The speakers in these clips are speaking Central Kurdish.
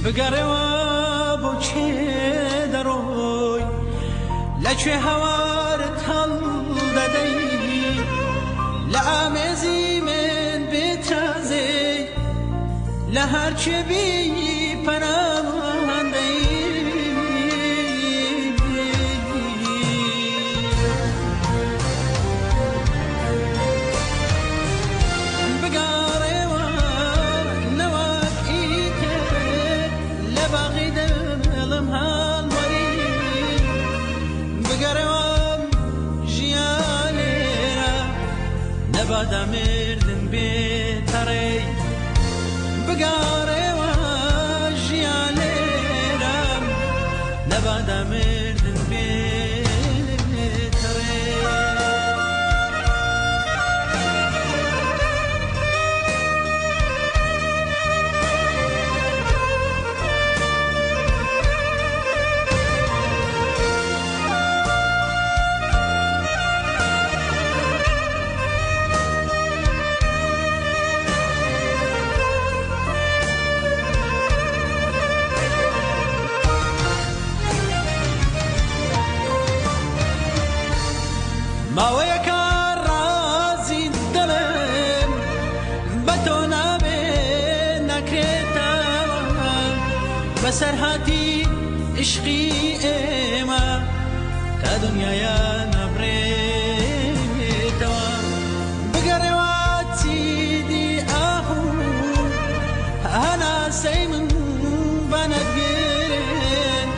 بگەڕێوە بۆ کێ دەڕۆی لە کوێ هەوارت هەڵدەدەی لە ئامێزی من بترازێ لە هەرکێ بی پەنامان دەی. بگەڕێوە نەوەک ئیتر لە باغی دڵم هەڵوەری، بگەڕێوە ژیان لێرە نەبادا مردن بێتەڕێی، بگەڕێوە ژیان لێرە نەبادا مردن بێتەڕێ. ماوەیەکە ڕازی دڵم بە تۆ نابێ ناکرێتەوە، بەسەرهاتی عشقی ئێمە تا دنیاە نابرێتەوە. بگەڕێوە چیدی ئاه و هەناسەی من بەنەگرن،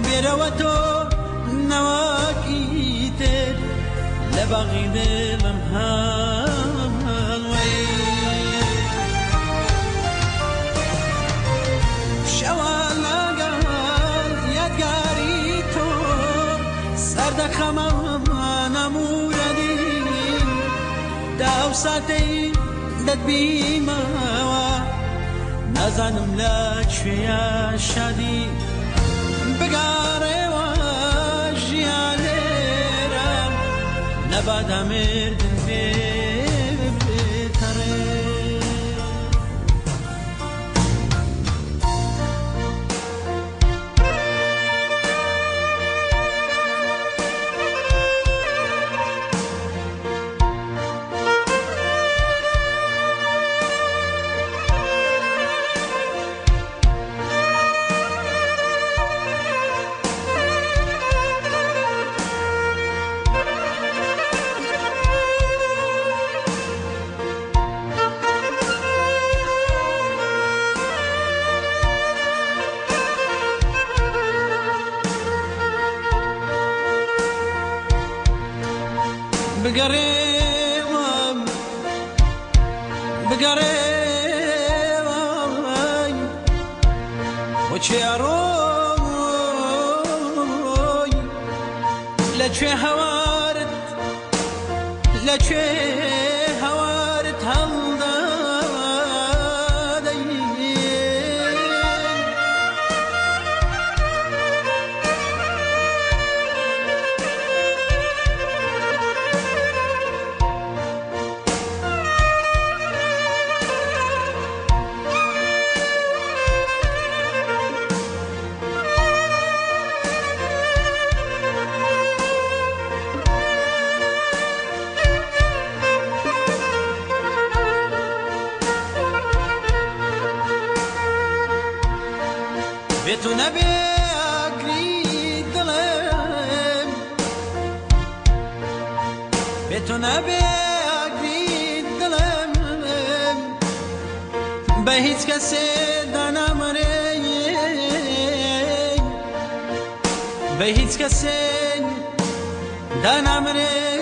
بێرەوە تۆ نەوەکی تر لە باغی دڵم هەڵوەی. شەوان لەگەڵ یادگاری تۆ سەردەخەمە نەمورەدی، تا ئەو ساتەی دەتبینمەوە نازانم لە کوێیە شادی. بگەڕێوە ژیان لێرە نەبادا مردن بێتەڕێ. بگەڕێوە بگەڕێوە بۆ کێ ئەڕۆی لەکوێ هەوارت لەکوێ هەوارت هەڵدەدەی. بێتو نەبێ ئاگری دڵم، بێتو نەبێ ئاگری دڵم بە هیچ کەسێ دانامرێ، بە هیچ کەسێ دانامرێ.